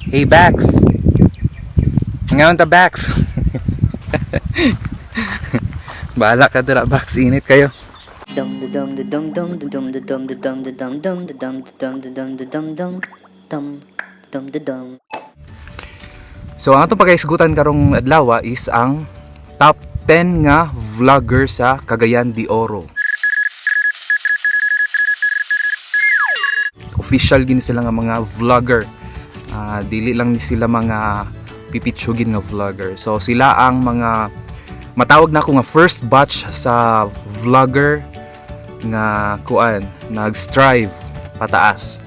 Hey, Bax! Ngayon ta, Bax! Bahala ka dira, Bax, init kayo. Dum da dum da dum dum da dum da dum da dum da dum dum da dum da dum da dum da dum dum dum dum da dum. So ang atong pagkaisgutan karong adlaw is ang top 10 nga vlogger sa Cagayan de Oro. Official gini sila nga mga vlogger. Dili lang ni sila mga pipitsugin nga vlogger. So sila ang mga matawag na ako nga first batch sa vlogger nga kuan nag-strive pataas.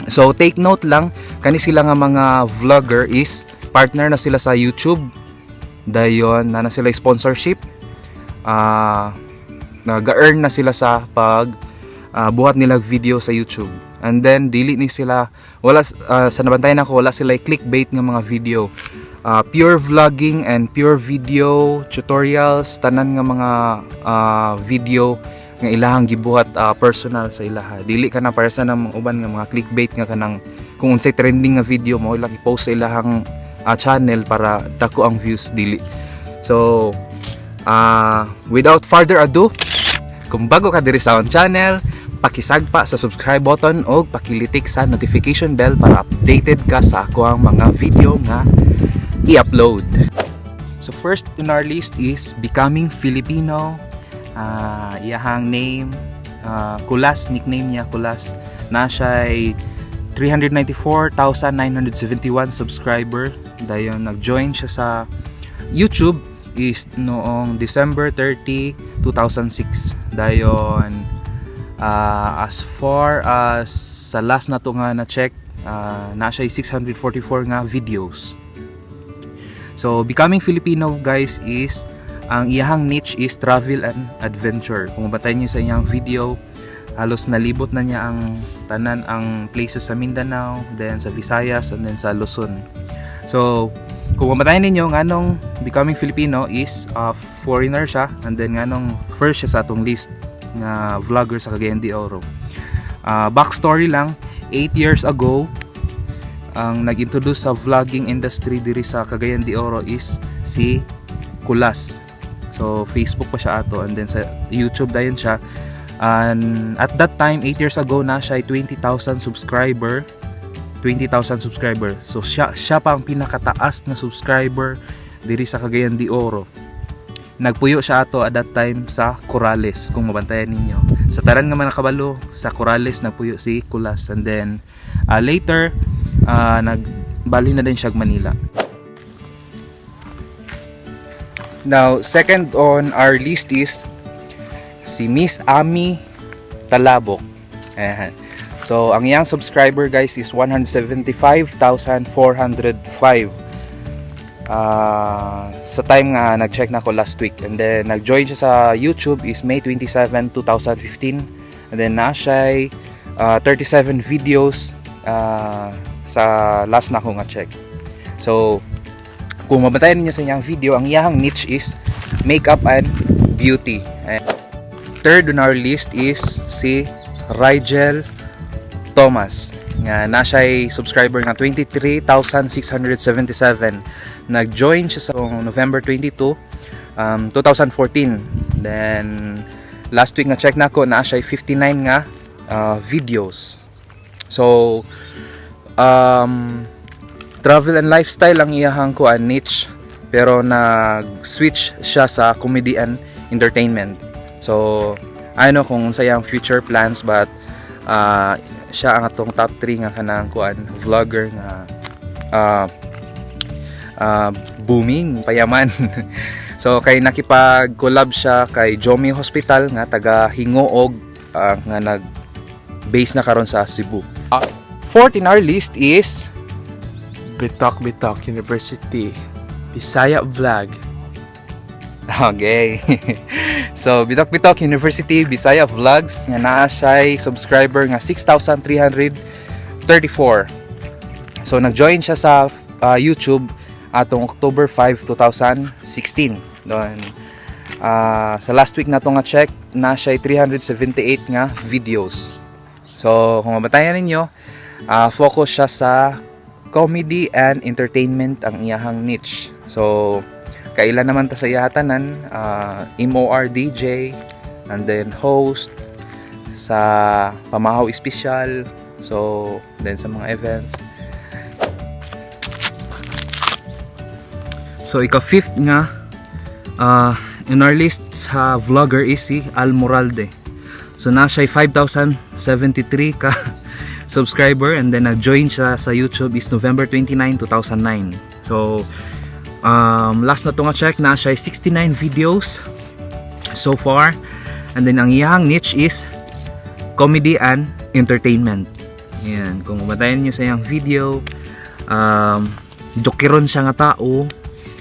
So take note lang, kani sila nga mga vlogger is partner na sila sa YouTube. Dayon na na sila sponsorship. Nag-earn na sila sa pag buhat nila video sa YouTube. And then dili ni sila, wala sa nabantayan ako, wala sila clickbait nga mga video. Pure vlogging and pure video tutorials, tanan nga mga video nga ilahang gibuhat, personal sa ilaha. Dili ka na para sa nang uban nga mga clickbait nga kanang kung unsay trending nga video mo ilang i-post sa ilahang channel para dako ang views, dili. So without further ado, kung bago ka diri sa akong channel, pakisagpa sa subscribe button o pakilitik sa notification bell para updated ka sa akoang mga video nga i-upload. So first in our list is Becoming Filipino. Iyahang name, Kulas, nickname niya Kulas. Na siya'y 394,971 subscriber. Dayon nag-join siya sa YouTube is noong December 30, 2006. Dayon as far as sa last na to nga na check, na siya 644 nga videos. So Becoming Filipino, guys, is ang iyahang niche is travel and adventure. Kung mabantayan niyo sa iyang video, halos nalibot na niya ang tanan ang places sa Mindanao, then sa Visayas, and then sa Luzon. So, kung mabantayan ninyo, nganong Becoming Filipino is foreigner siya and then nganong first siya sa atong list nga vlogger sa Cagayan de Oro. Backstory lang, 8 years ago, ang nag-introduce sa vlogging industry diri sa Cagayan de Oro is si Kulas. So Facebook pa siya ato and then sa YouTube dayon siya. And at that time, 8 years ago, na siya ay 20,000 subscriber. 20,000 subscriber. So siya pa ang pinakataas na subscriber diri sa Cagayan de Oro. Nagpuyo siya ato at that time sa Corrales, kung mabantayan ninyo. Sa tanan nga mga nakabalo, sa Corrales nagpuyo si Kulas and then later nagbali na din siya Manila. Now, second on our list is si Miss Ami Talabok. Ayan. So, ang iyang subscriber, guys, is 175,405. Sa time nga nag-check na ako last week. And then, nag-join siya sa YouTube is May 27, 2015. And then, na siya 37 videos sa last na ako nga check. So, kung mabantayan ninyo sa iyang video, ang iyang niche is makeup and beauty. And third on our list is si Rigel Thomas nga na siya'y subscriber nga 23,677. Nag-join siya sa November 22, 2014. Then last week nga check na ako, na siya'y 59 nga videos. So travel and lifestyle ang iyahang kuan niche, pero nag-switch siya sa comedy and entertainment. So I don't know kung sa iyang future plans, but siya ang atong top 3 nga kanang kuan vlogger nga booming payaman. So kay nakipag-collab siya kay Jomi Hospital nga taga Gingoog, nga nag base na karon sa Cebu. Fourth in our list is Bitok Bitok University Bisaya Vlog. Okay. So, Bitok Bitok University Bisaya Vlogs nga naa siya'y subscriber nga 6,334. So, nag-join siya sa YouTube atong October 5, 2016. Doon sa last week na to nga check, na siya 378 nga videos. So, kung mabantayan ninyo, focus siya sa comedy and entertainment ang iyahang niche. So kailan naman ta sa iyaha tanan, MOR DJ and then host sa Pamahaw Espesyal. So then sa mga events. So ika fifth nga in our list sa vlogger is si Al Moralde. So na siya 5,073 ka subscriber and then nag-join siya sa YouTube is November 29, 2009. So last na to nga check, na siya 69 videos so far, and then ang iyang niche is comedy and entertainment. Yan, kung mabatayan niyo sa iyang video, jokeron siya nga tao,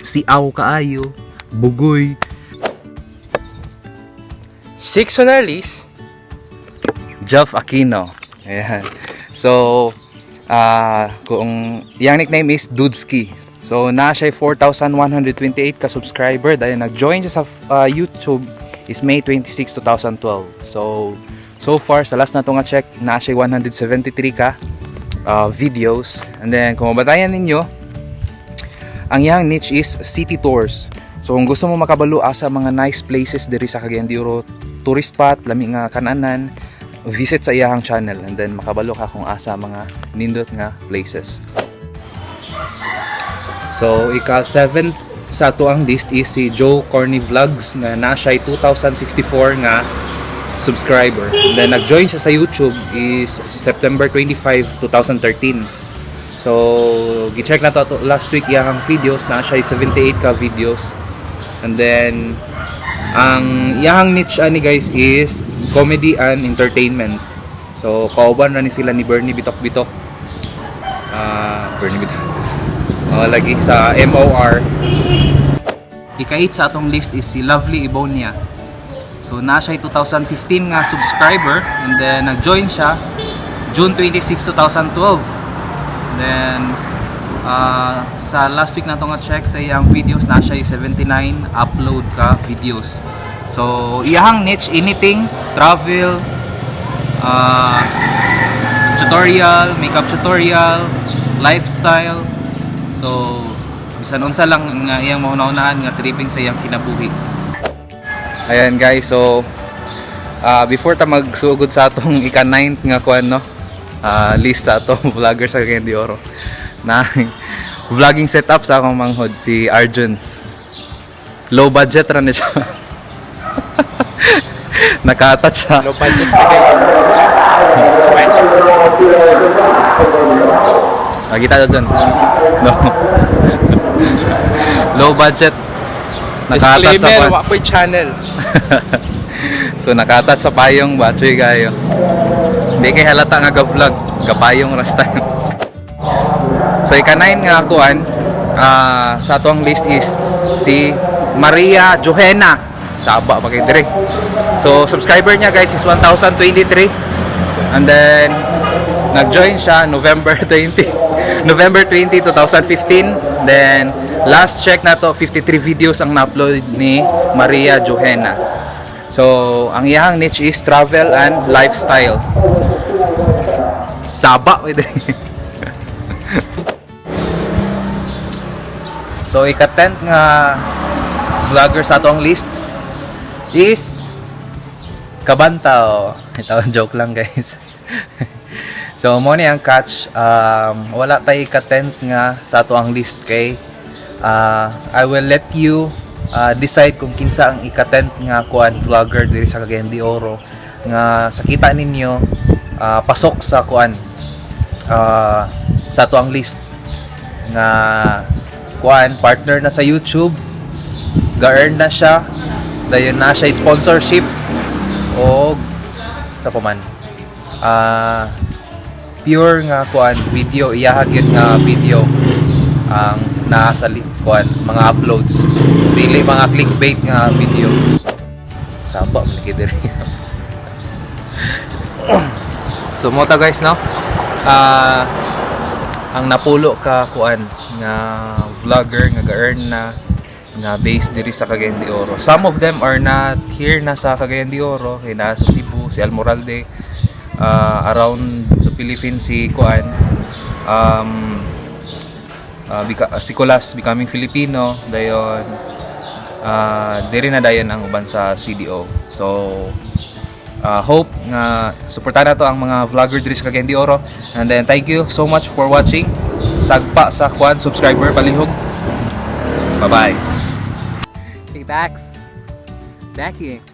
siaw kaayo, bugoy. Six on our list, Jeff Aquino. Ayan. So, kung yung nickname is Dudski. So, na siya 4,128 ka subscriber dahil nag-join siya sa YouTube is May 26, 2012. So, so far, sa last na to nga check, na siya 173 ka videos. And then, kung mabatayan ninyo, ang iyang niche is city tours. So kung gusto mo makabalo asa mga nice places diri sa Cagayan de Oro, tourist spot, lami nga kananan, visit sa iyang channel and then makabalo ka kung asa mga nindot nga places. So ika 7 sa ato ang list is si Joe Corny Vlogs nga naa siya 2064 nga subscriber. And then nag-join siya sa YouTube is September 25, 2013. So, gi-check na to last week iyang videos, na siya 78 ka videos. And then ang iyang niche ani guys is comedy and entertainment. So, kauban ra ni sila ni Bernie Bitok Bitok. Bernie Bitok. Oh, lagi sa MOR. Ika-8 sa atong list is si Lovely Ibonia. So, na siya 2015 nga subscriber and then nag-join siya June 26, 2012. Then, sa last week na to nga check sa iyang videos, na siya 79 upload ka videos. So, iyang niche, anything, travel, tutorial, makeup tutorial, lifestyle. So, bisan unsa lang nga iyang mauna-unahan nga tripping sa iyang kinabuhi. Ayan guys, so before ta magsugod sa atong ika-9th nga kuan, no, list sa atong vlogger sa Cagayan de Oro. Na vlogging setup sa akong manghod si Arjun. Low budget ra ni siya. Naka-attach siya. Low budget pa, guys. Sweat. Nakita ka dyan. No. Low budget. Naka-attach sa Disclaimer, pa- wa ko'y channel. So naka-attach sa payong ba, Chuy kayo. Hindi kay halata nga ga-vlog, gapayong ras tayo. So ika-9 nga kuan sa atong list is si Maria Johena. Saba pa kay dire. So subscriber niya guys is 1023. And then nag-join siya November 20. November 20, 2015. Then last check na to, 53 videos ang na-upload ni Maria Johena. So, ang iyang niche is travel and lifestyle. Saba with. So, ika-10th nga vlogger sa atong list is Kabantaw. Ito, joke lang guys. So, mo ni ang catch. Wala tay ika-10th nga sa ato ang list kay I will let you decide kung kinsa ang ika-10th nga kuan vlogger diri sa Cagayan de Oro nga sa kita ninyo pasok sa kuan sa ato ang list nga kuan partner na sa YouTube, ga-earn na siya, dayon na siya sponsorship o sa paman pure nga kuan video, iyaha gyud nga video ang naa sa kuan mga uploads, dili mga clickbait nga video. Saba man kay diri. So mo ta guys, no, ang napulo ka kuan nga vlogger nga ga-earn na nga based diri sa Cagayan de Oro. Some of them are not here na sa Cagayan de Oro, kay naa sa Cebu si Almoralde, around the Philippines si kuan. Um, Sikolas Becoming Filipino, dayon diri na dayon ang uban sa CDO. So hope nga suportahan nato ang mga vlogger diri sa Cagayan de Oro, and then thank you so much for watching. Sagpa sa kwan subscriber palihog. Bye bye. Hey, Bax. Back here.